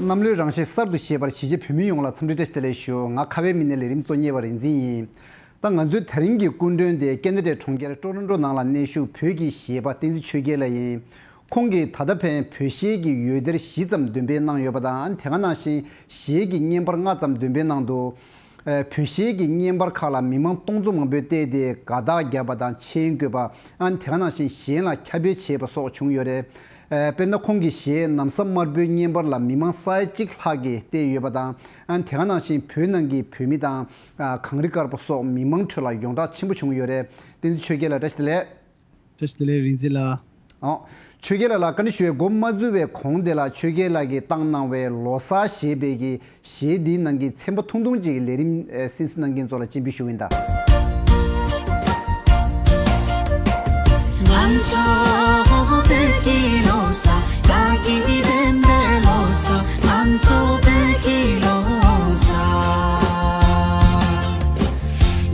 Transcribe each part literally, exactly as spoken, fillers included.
གནམ་ལོའི་རང་བཞིན་གསར་དུ་ཤེས་པར་གཞིས་བྱེས་བོད་མི་ཡོངས་ལ་འཚམས་འདྲི་བཀྲ་ཤིས་བདེ་ལེགས་ཞུ། ང་ཁ་བའི་མི་སྣའི་ལས་རིམ་གཙོ་གཉེར་བ་རིག་འཛིན་ཡིན། ད་ང་ཚོའི་དེ་རིང་གི་སྐུ་མགྲོན་དེ་ཀེ་ན་ཌའི་གྲོང་ཁྱེར་ཊོ་རོན་ཊོ་ནང་ལ་གནས་བཞུགས་བོད་ཀྱི་གཞས་པ་བསྟན་འཛིན་ཆོས་རྒྱལ་ལགས་ཡིན། ཁོང་གིས་ད་ལྟ་ཕན་བོད་གཞས་ཀྱི་ཡོལ་དེབ་བཞི་ཙམ་འདོན་སྤེལ་གནང་ཡོད་པ་དང་། དེ་ག་ནང་བཞིན་གཞས་ཀྱི་བརྙན་པར་ལྔ་ཙམ་འདོན་སྤེལ་གནང་འདུག་ཨ། བོད་གཞས་ཀྱི་བརྙན་པར་ཁག་ལ་མི་མང་སྟོང་ཚོ་མང་པོས་བལྟས་ཏེ་དགའ་རྟགས་བརྒྱབ་པ་དང་མཆན་བཀོད་པ། ཨ། དེ་ག་ནང་བཞིན་གཞས་ལ་ཁྱབ་སྤེལ་བྱས་པ་སོགས་བྱུང་ཡོད་རེད། ཨ། དཔེར་ན་ཁོང་གི་གཞས་ན་བཟའ་དམར་པོའི་བརྙན་པར་ལ་མི་མང་ས་ཡ་གཅིག་ལྷག་གིས་བལྟས་ཡོད་པ་དང་། ཨ། དེ་ག་ནང་བཞིན་བོད་ནང་གི་བོད་མི་དང་། ཨ། གངས་རི་དཀར་པོ་སོགས་མི་མང་ཁྲོད་ལ་ཡོངས་གྲགས་ཆེན་པོ་བྱུང་ཡོད་རེད། བསྟན་འཛིན་ཆོས་རྒྱལ་ལགས་བཀྲ་ཤིས་བདེ་ལེགས། བཀྲ་ཤིས་བདེ་ལེགས་རིག་འཛིན་ལགས། ཨོ། ཆོས་རྒྱལ་ལགས་ལ་བཀའ་འདྲི་ཞུ་བའི་འགོ་མ་འཛུལ་བའི་གོང་དེ་ལ་ཆོས་རྒྱལ་ལགས་ཀྱིས་བཏང་གནང་བའི་ལོ་གསར་ཞེས་པའི་གི་གཞས་འདིའི་ནང་གི་ཚན་པ་ཐུང་ཐུང་ཅིག་ལས་རིམ་ཨེ་གསན་གཟིགས་གནང་མཁན་ཚོ་ལ་སྤྱན་འབུལ་ཞུ་གི་ཡིན་ད། ང་ཚོ་བོད་ཀྱི་ལོ་གསར། དགའ་སྐྱིད་ལྡན་པའི་ལོ་གསར། ང་ཚོ་བོད་ཀྱི་ལོ་གསར།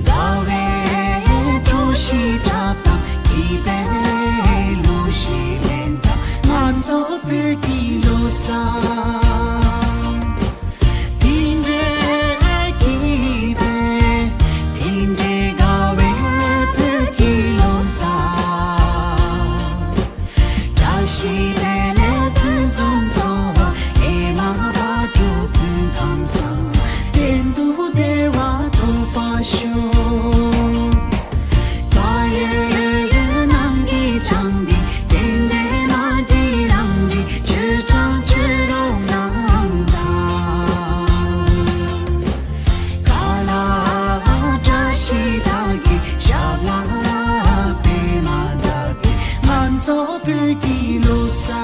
དགའ་བའི་བཀྲ་ཤིས་སྒྲ་དང་སྐྱིད་པའི་གླུ་གཞས་ལེན་དང་། ང་ཚོ་བོད་ཀྱི་ལོ་གསར། དེ་འདྲའི་སྐྱིད་པའི། དེ་འདྲའི་དགའ་བའི་བོད་ཀྱི་ལོ་གསར། བཀྲ་ཤིས་བདེ་ལེགས་ཕུན་སུམ་ཚོགས། ཨེ་མ་བག་དྲོ་ཕུན་ཁམས་བཟང་། གཏན་དུ་བདེ་བ་ཐོབ་པར་ཤོག་བལ་ཡུལ་ནང་གི་བྱང་འདི། རྟེན་འབྲེལ་མ་འགྲིག་རང་འགྲིག་བྱོས་ཙང་བྱོས་རོགས་གནང་དང་། ཁ་ལག་བཀྲ་ཤིས་དག་གི། ཞབས་ལ་པད་མ་དག་གི། ང་ཚོ་བོད་ཀྱི་ལོ་གསར།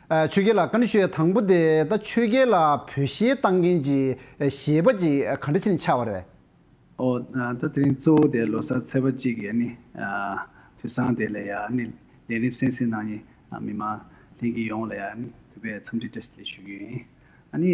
ཨ། ཆོས་རྒྱལ་ལགས་བཀའ་འདྲི་ཞུ་ཡ་དང་པོ་དེ། ད་ཆོས་རྒྱལ་ལགས་བོད་གཞས་བཏང་མཁན་གྱི་གཞས་པ་ཅིག་ག་འདྲ་བྱས་ནས་ཆགས་པ་རེད་པས། ཨོ། ཨ། ད་དེ་རིང་གཙོ་བོ་དེ་ལོ་གསར་ཚེས་པ་གཅིག་གི་ཨ་ནི། ཨ། དུས་བཟང་དེ་ལ་ཡ་ཨ་ནི་ལས་རིམ་གསན་གཟིགས་གནང་མཁན། ཨ། མི་མང་ལྷན་རྒྱས་ཡོངས་ལ་ཡ་ཨ་ནི་གུས་པའི་འཚམས་འདྲི་བཀྲ་ཤིས་བདེ་ལེགས་ཞུ་གི་ཡིན། ཨ་ནི་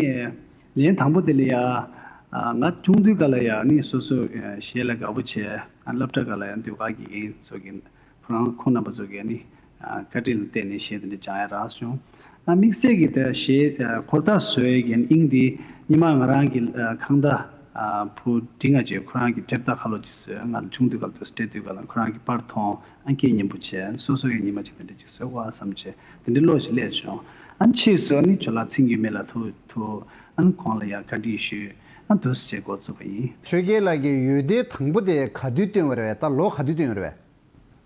ལན་དང་པོ་དེ་ལ་ཡ། ཨ། ང་ཆུང་དུས་སྐབས་ལ་ཡ་ཨ་ནི་སོ་སོ་གཞས་ལ་དགའ་པོ་བྱས། ཨ། སློབ་གྲྭ་སྐབས་ལ་ཡ་ཟློས་གར་གྱི་འགན་ཚོགས་ཀྱི། ཁོ་རང་ཁོང་རྣམ་པ་ཚོ་གིས་ནི། ཨ། བཀའ་དྲིན་ལ་བརྟེན་ནས་གཞས་དེ་འདྲ་སྦྱང་ཡ་རག་སོང་། ཨ། དམིགས་བསལ་གྱི་དེ་གཞས། ཨ། འཁོར་ཐག་བཟོ་ཡས་ཀྱི་དབྱིངས་འདི་སྔོན་མ་ང་རང་གི། ཨ། ཁང་བདག་ཨ། བུ་འབྲིང་ང་བཅས་ཁོ་རང་གིས་འཁྲབ་སྟེགས་ཁ་ལོ་ཅིག་བཟོས། ང་ལ་ཆུང་དུས་སྐབས་དུ་འཁྲབ་དུས་སྐབས་ལ་ཁོ་རང་གིས་པར་མཐོང་། ཨ། སྐད་སྙན་པོ་བྱས། སོ་སོ་གིས་ཉི་མ་གཅིག་དེ་འདྲ་ཅིག་བཟོ་དགོས་བསམ་བྱས། དེ་འདྲའི་བློ་ཞིག་སླེབས་བྱུང་། ཨ། ཕྱིས་སུ་ནི་ཇོ་ལགས་ཚེ་མགོན་མེད་ལ་ཐུག་ཐུག་ཨ། ཁོང་ལ་ཡང་བཀའ་དྲིན་ཞུས། ཨ། འདུག་སེ་འགོ་བཙུགས་པ་ཡིན། ཆོས་རྒྱལ་ལགས་ཀྱིས་འོད་སྡེར་དང་པོ་དེ་ག་དུས་བཏོན་པ་རེད་པས། ད་ལོ་ག་དུས་བཏོན་ཡོད་རེད་པས།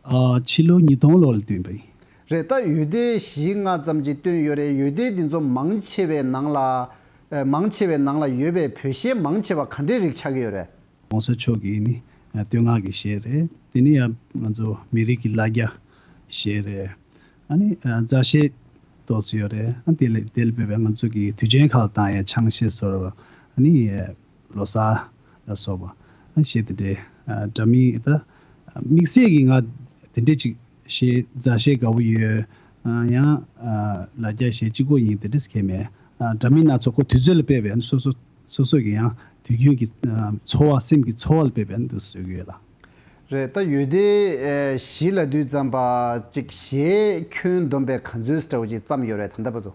ཨ། ཕྱི་ལོ་ཉིས་སྟོང་ལོ་ལ་བཏོན་པ་ཡིན། རེད། ད་འོད་སྡེར་བཞི་ལྔ་ཙམ་ཅིག་བཏོན་ཡོད་རེད། འོད་སྡེར་འདི་ཚོ་མང་ཆེ་བའི་ནང་ལ། ཨ། མང་ཆེ་བའི་ནང་ལ་ཡོད་པའི་བོད་གཞས་མང་ཆེ་བ་ག་འདྲའི་རིགས་ཆགས་ཀྱི་ཡོད་རེད། ༸གོང་ས་མཆོག་གི་ནི། ཨ། བསྟོད་བསྔགས་ཀྱི་གཞས་རེད། དེ་ནི་ཡང་ང་ཚོ་མི་རིགས་ཀྱི་ལ་རྒྱ་གཞས་རེད། ཨ་ནི། ཨ། མཛའ་གཞས་ཏོག་ཙམ་ཡོད་རེད། ཨ། དེ་ལས་དེ་ལས་བོད་པའི་ང་ཚོ་གི་དུས་ཆེན་ཁག་ལ་བཏང་ཡ་ཆང་གཞས་བཟོ་འདྲ། ཨ་ནི། ལོ་གསར་ལ་སོགས་པ། ཨ། གཞས་དེ་འདྲའི། ཨ། འདྲ་མིན་ད། དམིགས་བསལ་གྱི་ང་དེ་འདྲའི་ཅིག་གཞས། མཛའ་གཞས་དགའ་པོ་ཡོད། ཨ། ཡང་། ཨ། ལ་རྒྱ་གཞས་གཅིག་པོ་ཡིན་དེ་འདྲ་ཟེར་མཁན་མེད། ཨ། འདྲ་མིན་སྣ་ཚོགས་ཁོ་དུས་ཚོད་ལ་དཔག་པའི། ཨ། སོ་སོ་སོ་སོ་གི་ཡང་དུས་རྒྱུན་གྱི། ཨ། འཚོ་བ། སེམས་ཀྱི་འཚོ་བ་ལ་དཔག་པའི་འདུག་ཟེར་གྱི་ཡོད་ལ། རེད། ད་འོད་སྡེར། ཨ། བཞི་ལབ་དུས་ཙམ་པ་ཅིག་གཞས་ཁྱོན་བསྡོམས་པའི་ག་ཚོད་འདྲ་བོ་ཅིག་བརྩམས་ཡོད་རེད། ད་ལྟ་བར་དུ།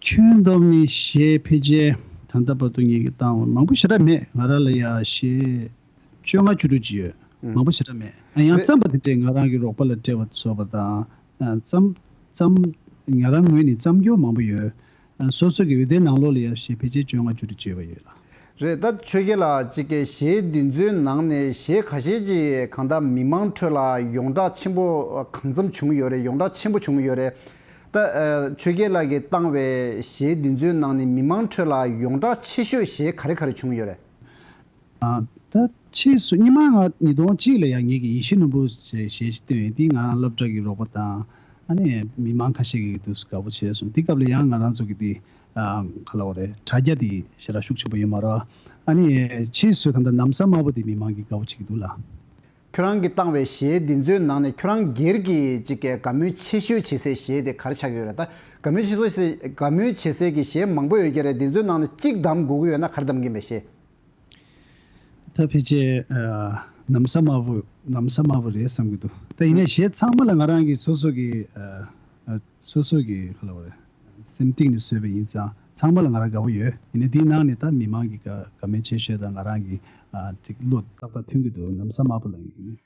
ཁྱོན་བསྡོམས་ནས་གཞས་ཕལ་ཆེར་ད་ལྟ་བར་དུ་ངེད་ཀྱིས་བཏང་བ་མང་པོ་ཞེ་དྲག་མེད། ང་རང་ལ་ཡ་གཞས་བཅོ་ལྔ་བཅུ་དྲུག་ཅིག་ཡོད། ཨང་། མང་པོ་ཞེ་དྲག་མེད། ཨ། ཡང་རེད། བརྩམས་པ་དེ་འདྲས་ང་རང་གི་རོགས་པ་ལ་སྤྲད་པ་བཟོས་པ་དང་། ཨ། བརྩམས་བརྩམས་ང་རང་ངོས་ནས་བརྩམས་རྒྱུ་མང་པོ་ཡོད། ཨ། སོ་སོ་གི་འོད་སྡེར་ནང་ལོགས་ལ་ཡ་གཞས་ཕལ་ཆེར་བཅོ་ལྔ་བཅུ་དྲུག་ཅིག་ཡོད་པ་ཡོད་ལ། རེད། ད་ཆོས་རྒྱལ་ལགས་ཅིག་གི་གཞས་འདི་ཚོའི་ནང་ནས་གཞས་ཁ་ཤས་ཅིག་གང་ལྟར་མི་མང་ཁྲོད་ལ་ཡོངས་གྲགས་ཆེན་པོ་གང་འཚམ་བྱུང་ཡོད་རེད། ཡོངས་གྲགས་ཆེན་པོ་བྱུང་ཡོད་རེད། ད། ཨ། ཆོས་རྒྱལ་ལགས་ཀྱིས་བཏང་བའི་གཞས་འདི་ཚོའི་ནང་ནས་མི་མང་ཁྲོད་ལ་ཡོངས་གྲགས་ཆེ་ཤོས་གཞས་ག་རེ་ག་རེ་བྱུང་ཡོད་རེད། ཨ། ད་ཕྱིས་སུ་སྔོན་མ་ང་ཉིས་སྟོང་གཅིག་ལ་ཡང་ངེད་ཀྱིས་ཡིད་བཞིན་ནོར་བུ་ཞེས་གཞས་ཤིག་བཏོན་ཡོད། དེ་ང་རང་སློབ་གྲྭ་གི་རོགས་པ་དང་། ཨ་ནི་མི་མང་ཁ་ཤས་ཀྱིས་འདུག་སེ་དགའ་པོ་བྱས་སོང་། དེ་སྐབས་ལ་ཡང་ང་རང་ཚོ་གི་དེ། ཨ། ག་ལབ་དགོས་རེད། དྲ་རྒྱ་དེ་ཞེ་དྲག་ཤུགས་ཆེན་པོ་ཡོད་མ་རེད། ཨ་ནི་ཕྱིས་སུ་ད་ལྟ་ན་བཟའ་དམར་པོ་དེ་མི་མང་གིས་དགའ་པོ་བྱེད་ཀྱི་འདུག་ལ། ཁྱོད་རང་གིས་བཏང་བའི་གཞས་འདི་ཚོའི་ནང་ནས་ཁྱོད་རང་སྒེར་གྱིས་ཅིག་གི་དགའ་མོས་ཆེ་ཤོས་བྱེད་སའི་གཞས་དེ་ག་རེ་ཆགས་ཀྱི་ཡོད་རེད། ད་དགའ་མོས་ཆེ་ཤོས་དགའ་མོས་བྱེད་སའི་གི་གཞས་མང་པོ་ཡོད་ཀྱི་རེད། འདི་ཚོའི་ནང་ནས་གཅིག་གདམ་དགོས་ཀྱི་ཡོད་ན་ག་རེ་གདམ་གྱི་ཡིན་པས་གཞས། ད་ཕལ་ཆེར། ཨ། ན་བཟའ་དམར་པོ། ན་བཟའ་དམར་པོ་རེད་བསམ་གྱི་འདུག་ད་ཡིན་ནའི་གཞས་ཚང་མ་ལ་ང་རང་གི་སོ་སོ་གི། ཨ། ཨ། སོ་སོ་གི་ག་ལབ་དགོས་རེད། སེམས་གཏིང་ནས་བཟོས་པ་ཡིན་ཙང་ཚང་མ་ལ་ང་རང་དགའ་པོ་ཡོད། ཡིན་ནའི་དེའི་ནང་ནས་ད་མི་མང་གི་དགའ་དགའ་མོས་ཆེ་ཤོས་དང་ང་རང་གི་ཨ་ཅིག་བློ་ཏག་ཏག་མཐུན་གྱི་འདུག། ལམ་སང་དམར་པོ་ལ་ཡིན།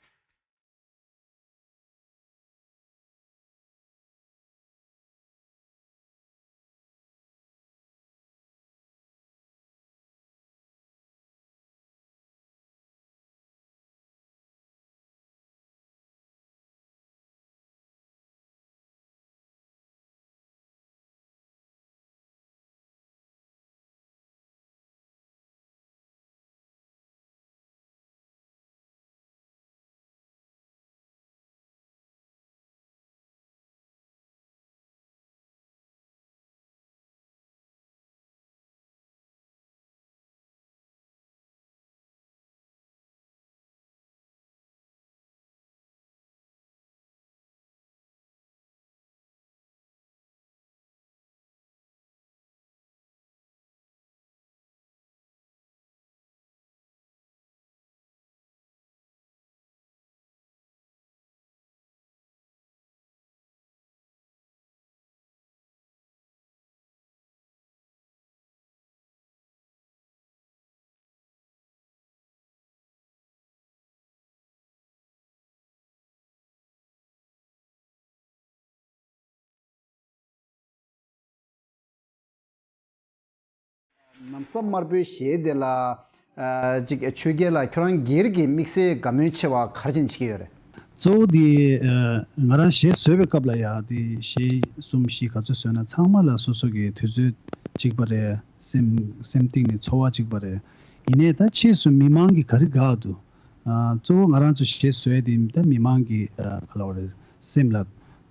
ལམ་སང་དམར་པོའི་གཞས་དེ་ལ་ཨ་ཅིག་ཆོས་རྒྱལ་ལགས་ཁྱོད་རང་སྒེར་གྱི་དམིགས་བསལ་དགའ་མོས་ཆེ་བ་ག་རེ་བྱས་ནས་བྱེད་ཀྱི་ཡོད་རེད། གཙོ་བོ་དེ་ཨ་ང་རང་གཞས་བཟོས་པའི་སྐབས་ལ་ཡ་དེ་གཞས་གསུམ་བཞི་ག་ཚོད་བཟོས་ན་ཚང་མ་ལ་སོ་སོ་གི་དུས་ཚོད་གཅིག་པ་རེད། སེམས་སེམས་གཏིང་ནས་ཚོར་བ་གཅིག་པ་རེད། ཡིན་ནའི་ད་ཕྱིས་སུ་མི་མང་གིས་ག་རེ་དགའ་འདུག། ཨ་གཙོ་བོ་ང་རང་ཚོ་གཞས་བཟོ་ཡ་དེ་ད་མི་མང་གི་ཨ་ག་ལབ་དགོས་རེད། སེམས་ལ་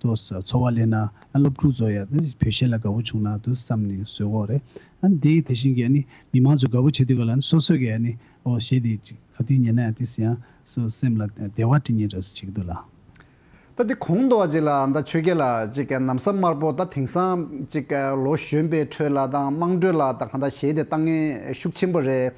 ཏོག་ཙམ་ཚོར་བ་སླེབས་ན། ཨ་སློབ་ཕྲུག་ཚོ་ཡ་ད་བོད་གཞས་ལ་དགའ་པོ་བྱུང་ན་འདུག་བསམ་ནས་བཟོ་གི་ཡོད་རེད། ཨ་དེ་དེ་བཞིན་གྱི་ཨ་ནི་མི་མང་ཚོ་དགའ་པོ་བྱེད་དུས་ག་ལ་ཨ་ནི་སོ་སོ་གི་ཨ་ནི་ཨོ་གཞས་དེ་ཅིག་ག་དུས་ཉན་ན་ཡང་དེ་ཡང་སོ་སེམས་ལ་བདེ་བ་སྤྲད་མཁན་འདྲ་བོ་ཞིག་བྱེད་ཀྱི་འདུག་ལགས། ད་དེ་གོང་དུ་བ་ཅིག་ལ་ད་ཆོས་རྒྱལ་ལགས་ཅིག་ལམ་སང་དམར་པོ་ད་དེང་སང་ཅིག་ལོ་གཞོན་པའི་ཁྲོད་ལ་དང་དམངས་ཁྲོད་ལ་ད་གང་ལྟར་གཞས་དེ་བཏང་མཁན་ཤུགས་ཆེན་པོ་རེད།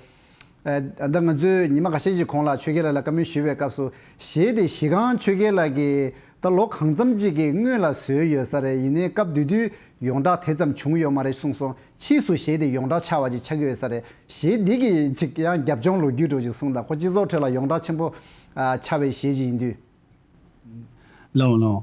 ཨ་ད་ང་ཚོས་ཉི་མ་ཁ་ཤས་ཤིག་གོང་ལ་ཆོས་རྒྱལ་ལགས་ལ་བཀའ་མོལ་ཞུས་པའི་སྐབས་སུ་གཞས་དེ་གཞི་རྐང་ཆོས་རྒྱལ་ལགས་ཀྱིས་ད་ལོ་གང་འཚམ་ཅིག་གི་སྔོན་ལ་བཟོས་ཡོད་ས་རེད། ཡིན་ནའི་སྐབས་དེ་དུས་ཡོངས་གྲགས་དེ་ཙམ་བྱུང་ཡོད་མ་རེད་གསུངས་སོང་། ཕྱིས་སུ་གཞས་དེ་ཡོངས་གྲགས་ཆགས་པ་ཅིག་ཆགས་ཀྱི་ཡོད་ས་རེད། གཞས་འདི་གི་ཅིག་ཡང་རྒྱབ་ལྗོངས་ལོ་རྒྱུས་འདྲ་བོ་ཅིག་གསུངས་དང་། ཁོ་སྤྱི་ཚོགས་ཁྲོད་ལ་ཡོངས་གྲགས་ཆེན་པོ་ཨ་ཆགས་པའི་གཞས་ཅིག་ཡིན་དུས། ལའོ་ལའོ།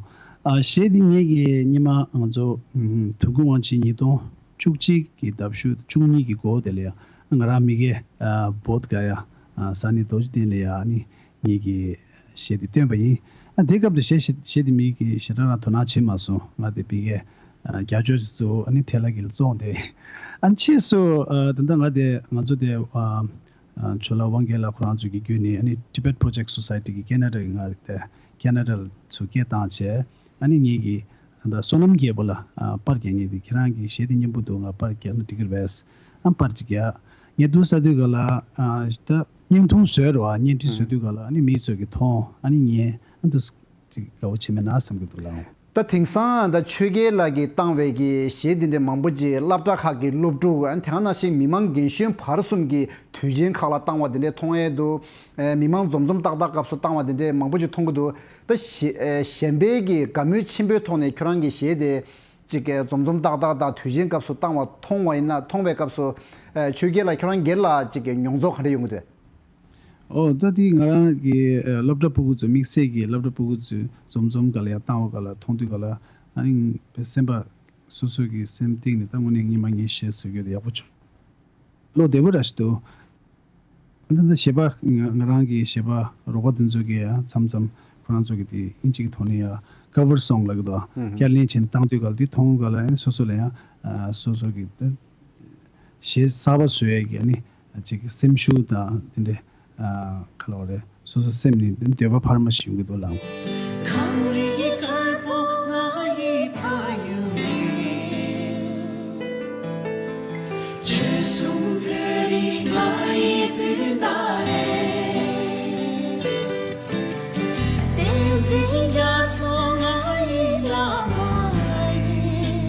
ཨ་གཞས་འདི་ངེད་ཀྱིས་སྔོན་མ་ང་ཚོ་ཨམ་དུས་འཁོར་དབང་ཆེན་ཉིས་སྟོང་བཅུ་གཅིག་གི་ཟླ་བཞུགས་བཅུ་གཉིས་ཀྱི་འགོ་དེ་ལ་ཡ་ང་རང་མི་རྒན་ཨ་བོད་དགའ་ཡ་ཨ་ས་གནས་རྡོ་རྗེ་གདན་ལ་ཡ་ཨ་ནི་ངེད་ཀྱིས་གཞས་འདི་བཏོན་པ་ཡིན། ཨ་དེ་སྐབས་དུ་གཞས་གཞས་གཞས་འདི་མི་གིས་ཞེ་དྲག་རང་དོ་སྣང་བྱེད་མ་སོང་། ང་དེ་མི་རྒན་ཨ་རྒྱ་ཅོ་ཞིག་བཙུགས། ཨ་ནི་ཐལ་ལ་གིལ་བཙོང་དེ། ཨ་ནི་ཕྱིས་སུ་ཨ་ད་ལྟ་ང་དེ་ང་ཚོ་དེ་ཨ། ཨ་ཇོ་ལགས་དབང་རྒྱལ་ལགས་ཁོ་རང་ཚོ་གི་བརྒྱུད་ནས་ཨ་ནི་Tibet Project Society གི་ཁེ་ན་ཌ་གི་ང་དེ་ཁེ་ན་ཌ་ལ་ཚུར་སྐད་བཏང་བྱས། ཨ་ནི་ངེད་ཀྱིས་ད་ལྟ་བསོད་ནམས་རྒྱལ་པོ་ལ་ཨ་པར་རྒྱག་མཁན་དེ་ཁྱེད་རང་གི་གཞས་དེ་སྙན་པོ་འདུག། ང་པར་རྒྱག་ན་འགྲིག་གི་རེད་པས། ཨ་པར་ཅིག་རྒྱག། ངས་འདུག་ཟེར་དུས་ག་ལ་ཨ་ད་བརྙན་ཐུང་བཟོས་རེད་བ། བརྙན་འཕྲིན་བཟོ་དུས་ག་ལ་ཨ་ནི་མི་ཚོ་གིས་མཐོང་། ཨ་ནི་ངས་ཨ་འདུག་ཅིག་དགའ་པོ་བྱེད་མེད་ན་བསམ་གྱི་འདུག་ལགས། ད་དེང་སང་ད་ཆོས་རྒྱལ་ལགས་ཀྱིས་བཏང་བའི་གི་གཞས་འདི་འདྲའི་མང་པོ་ཅིག་སློབ་གྲྭ་ཁག་གི་སློབ་ཕྲུག་ཨ་དེ་ག་ནང་བཞིན་མི་མང་རྒན་གཞོན་བར་གསུམ་གྱི་དུས་ཆེན་ཁག་ལ་བཏང་བ་འདི་འདྲའི་མཐོང་ཡས་འདུག། ཨེ་མི་མང་འཛོམས་འཛོམས་ཏག་ཏག་སྐབས་སུ་བཏང་བ་འདི་འདྲའི་མང་པོ་ཅིག་མཐོང་གི་འདུག། ད་གཞས་ཨེ་གཞན་པའི་གི་དགའ་མོས་ཆེན་པོའི་ཐོག་ནས་ཁྱོད་རང་གི་གཞས་དེ་ཅིག་གི་འཛོམས་འཛོམས་ཏག་ཏག་དང་དུས་ཆེན་སྐབས་སུ་བཏང་བ་མཐོང་བ་ཡིན་ན། མཐོང་བའི་སྐབས་སུ་ཨེ་ཆོས་རྒྱལ་ལགས་ཁྱོད་རང་སྒེར་ལ་ཅིག་གི་མྱོང་ཚོར་ག་འདྲ་ཡོང་གི་འདུག། ཨོ་ད་དེ་ང་རང་གི་ཨ་སློབ་གྲྭ་ཕྲུ་གུ་ཚོ་དམིགས་བསལ་གྱི་སློབ་གྲྭ་ཕྲུ་གུ་ཚོས་འཛོམས་འཛོམས་སྒང་ལ་ཡང་བཏང་བ་སྒང་ལ་མཐོང་དུས་སྒང་ལ་ཨ་ནི་སེམས་པ་སོ་སོ་གི་སེམས་གཏིང་ནས་ད་དངོས་གནས་སྔོན་མ་ངས་གཞས་བཟོ་རྒྱུ་དེ་ཡག་པོ་བྱུང་། བློ་བདེ་པོ་འདྲ་ཞིག་འདུག། ད་ལྟ་གཞས་པ་ང་ང་རང་གི་གཞས་པ་རོགས་པ་དེ་ཚོ་གིས་ཡང་མཚམས་མཚམས་ཁོ་རང་ཚོ་གི་དེ་ཨིན་ཇི་གི་ཐོག་ནས་ཡང་cover song ལབ་ཀྱི་འདུག། ཨ་ཧུམ་ཧུམ། བསྐྱར་ལེན་བྱས་ནས་བཏང་དུས་སྒང་ལ་དེ་མཐོང་སྒང་ལ་ཨ་ནི་སོ་སོ་ལ་ཡང་ཨ་སོ་སོ་གི་ད་གཞས་གསར་པ་བཟོ་ཡས་ཀྱི་ཨ་ནི་ཅིག་སེམས་ཤུགས་དང་དེ་འདྲའི་ཨ་ག་ལབ་དགོས་རེད། སོ་སོ་སེམས་ནི་འདོད་པ་འཕར་མ་ཞིག་ཡོང་གི་འདུག་ལགས། གངས་རི་དཀར་པོ་ང་ཡི་ཕ་ཡུལ་ཡིན། ཆོལ་གསུམ་བོད་རིགས་ང་ཡི་སྤུན་ཟླ་རེད། བསྟན་འཛིན་རྒྱ་མཚོ་ང་ཡི་བླ་མ་ཡིན།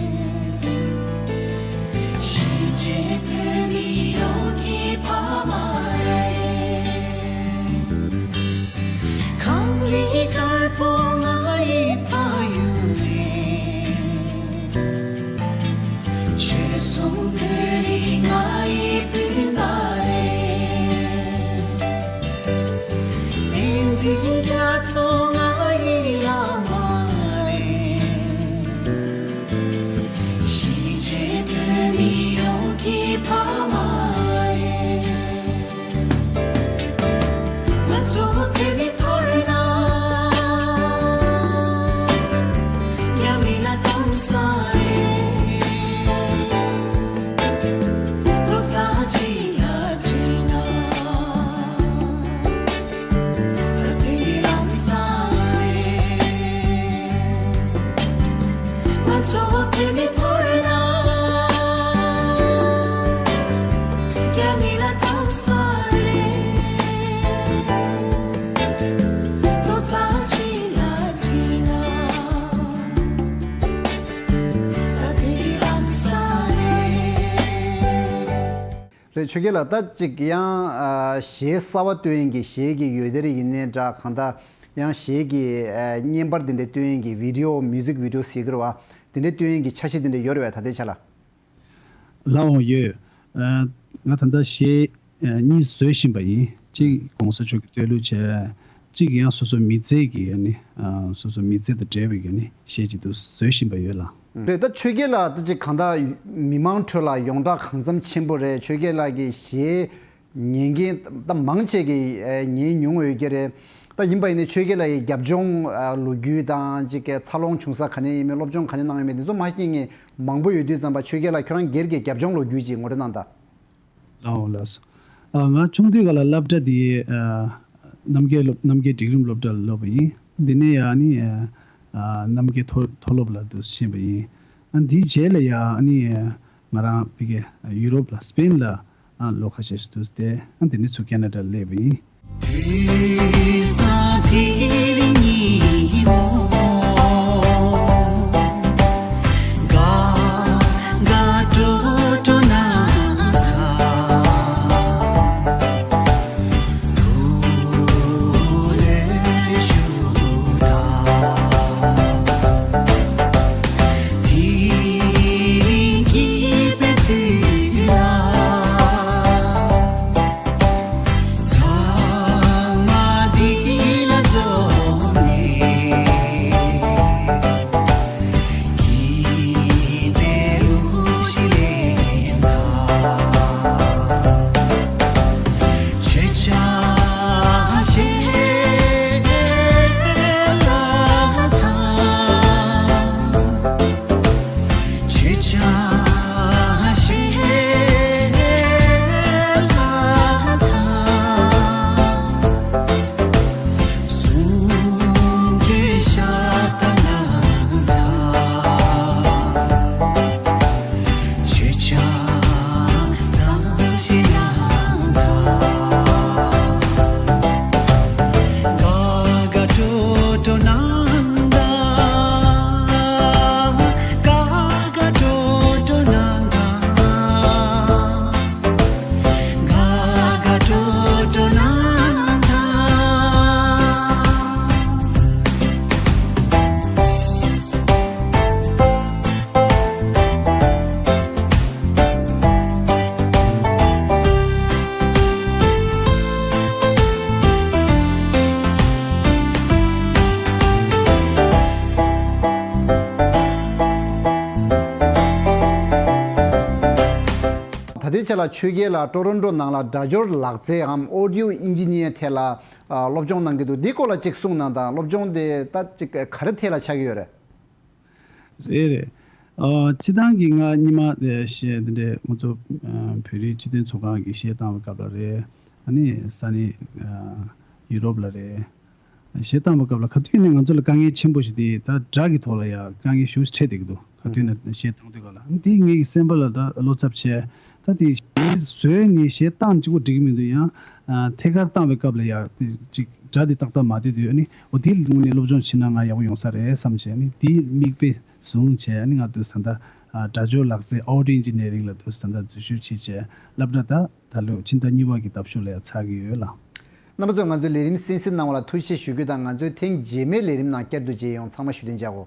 གཞིས་བྱེས་བོད་མི་ཡོངས་ཀྱི་ཕ་མ་རེད། གངས་རི་དཀར་པོ་ང་ཡི་ རྒྱ་མཚོ་ང་ཡི་བླ་མ་རེད། གཞིས་བྱེས་བོད་མི་ཡོངས་ཀྱི་ཕ་མ་རེད། ང་ཚོ་བོད་མི་ཐོར་ན། རྒྱ་མི་ལ་གཏོང་ས་རེད། རྡོག་རྩ་གཅིག་ལ་བསྒྲིལ་ན། རེད། ཆོས་རྒྱལ་ལགས། ད་ཅིག་ཡང་ཨ་གཞས་གསར་བ་བཏོན་ཡིན་གྱི། གཞས་ཀྱི་ཡོལ་དེར་ཡིན་ནའི་འདྲ། གང་ལྟར་ཡང་གཞས་ཀྱི་ཨ་བརྙན་པར་དེ་འདྲ་བཏོན་ཡིན་གྱི། བི་ཌི་ཡོ། མིའུ་ཟིག་བི་ཌི་ཡོ་ཟེར་གྱི་རེད་བ། དེ་འདྲ་བཏོན་ཡིན་གྱི་འཆར་གཞི་དེ་འདྲ་ཡོད་རེད་བས། ད་ལྟའི་ཆ་ལ། ལགས་འོང་། ཡོད། ཨ་ང་ད་ལྟ་གཞས་ཨ་གཉིས་བཟོས་བཞིན་པ་ཡིན། གཅིག་ཨང་གོང་ས་མཆོག་གིས་བསྟོད་གླུ་བྱས། གཅིག་ཡང་སོ་སོའི་མི་ཚེ་གི་ཨ་ནི་ཨ་སོ་སོའི་མི་ཚེ་དང་འབྲེལ་བའི་ཨ་ནི་གཞས་ཅིག་ཏུ་བཟོས་བཞིན་པ་ཡོད་ལགས། རེད། ད་ཆོས་རྒྱལ་ལགས་ད་ཅིག་གང་ལྟར་མི་མང་ཁྲོད་ལ་ཡོངས་གྲགས་གང་འཚམ་ཆེན་པོ་རེད། ཆོས་རྒྱལ་ལགས་ཀྱི་གཞས་ཉན་མཁན་ད་མང་ཆེ་གིས་ཨ་ཉན་མྱོང་ཡོད་ཀྱི་རེད། ད་ཡིན་པ་ཡིན་ནའི་ཆོས་རྒྱལ་ལགས་ཀྱི་རྒྱབ་ལྗོངས་ཨ་ལོ་རྒྱུས་དང་། ཅིག་གི་འཚར་ལོངས་བྱུང་ས་ག་ནས་ཡིན་མིན། སློབ་སྦྱོང་ག་ནས་གནང་ཡོད་མེད། འདི་ཚོ་མ་ཤེས་མཁན་མང་པོ་ཡོད་དུས་ཙམ་པ། ཆོས་རྒྱལ་ལགས་ཁྱོད་རང་སྒེར་གྱི་རྒྱབ་ལྗོངས་ལོ་རྒྱུས་ཅིག་ངོ་སྤྲོད་གནང་དང་། ལགས་འོང་། ལགས་སོ། ཨ་ང་ཆུང་དུས་སྐབས་ལ་སློབ་གྲྭ་དེའི་ཨ་རྣམ་རྒྱལ་སློབ། རྣམ་རྒྱལ་སྒྲིག་རིམ་སློབ་གྲྭ་ལ་སློབ་པ་ཡིན། དེ་ནས་ཡང་ནི་ཨ་རྣམ་རྒྱལ་མཐོ་མཐོ་སློབ་ལ་དུ་ཕྱིན་པ་ཡིན། ཨ་དེའི་རྗེས་ལ་ཡང་ནི་ང་རང་ཕ་གི་ཡུ་རོབ་ལ། སི་པེན་ལ་ཨ་ལོ་ཁ་ཤས་ཤིག་འདུག་སྟེ། ཨ་དེ་ནས་ཚུར་ཁེ་ན་ཌ་ལ་སླེབས་པ་ཡིན། ད་ལྟའི་ཆ་ལ་ཆོས་རྒྱལ་ལགས་ཊོ་རོན་ཊོ་ནང་ལ་སྒྲ་སྦྱོར་ལག་རྩལ་འམ་ཨོ་ཌི་ཡོ་ཨིན་ཇི་ནི་ཡར་ཐད་ལ་ཨ་སློབ་སྦྱོང་གནང་གི་འདུག། འདིའི་སྐོར་ལ་ཅིག་གསུངས་གནང་དང་། སློབ་སྦྱོང་དེ་ད་ཅིག་ག་རེ་ཐད་ལ་ཆགས་ཀྱི་ཡོད་རེད། རེད་རེད། ཨ་སྤྱིར་བཏང་གི་ང་སྔོན་མ་ཨེ་གཞས་འདི་འདྲའི་ང་ཚོ་ཨ་བོད་རིགས་སྤྱི་མཐུན་ཚོགས་ཁང་གི་གཞས་བཏང་བའི་སྐབས་ལ་རེད། ཨ་ནི་ས་གནས་ཨ་ཡུ་རོབ་ལ་རེད། གཞས་བཏང་བའི་སྐབས་ལ་ག་དུས་ནས་ང་ཚོ་ལ་དཀའ་ངལ་ཆེན་པོ་ཞིག་དེ། ད་སྒྲ་གི་ཐོག་ལ་ཡང་དཀའ་ངལ་ཞེ་པོ་ཅིག་འཕྲད་བསྡད་ཀྱི་འདུག། ག་དུས་ནས་གཞས་བཏང་དུས་སྐབས་ལ། འདི་ངེད་ཀྱི་སེམས་པ་ལ་ད་བློ་འཚབ་བྱས། ད་དེ་གཞས་བཟོས་ནས་གཞས་བཏང་གཅིག་པོ་འགྲིག་གི་མི་འདུག། ཡང་ཨ་ཐད་ཀར་བཏང་བའི་སྐབས་ལ་ཡང་ཅིག་སྒྲ་དེ་ཏག་ཏག་མ་བསྡད་དུས། ཨ་ནི་འོ་དེའི་སྒང་ནས་སློབ་སྦྱོང་བྱས་ན་ང་ཡག་པོ་ཡོང་ས་རེད་བསམ་བྱས། ཨ་ནི་དེ་མིག་དཔེ་བཟུང་བྱས། ཨ་ནི་ང་དུས་ད་ལྟ་ཨ་སྒྲ་སྦྱོར་ལག་རྩལ་ཨོ་ཌི་ཡོ་ཨིན་ཇི་ནི་ཡ་རིང་ལ་དུས་ད་ལྟ་འཛུལ་ཞུགས་བྱས་བྱས་སློབ་གྲྭ་ད་ད་ལོ་ཕྱི་ཟླ་གཉིས་པ་གི་ཟླ་མཇུག་ལ་ཡང་ཚར་གྱི་ཡོད་ལགས། རྣམ་པ་ཚོས་ང་ཚོའི་ལས་རིམ་གསན་གཟིགས་གནང་བ་ལ་ཐུགས་རྗེ་ཆེ་ཞུ་རྒྱུ་དང་། ང་ཚོའི་ཐེངས་རྗེས་མའི་ལས་རིམ་ནང་བསྐྱར་དུ་མཇལ་ཡོང་། ཚང་མ་བཞུགས་གདན་འཇགས་གོ།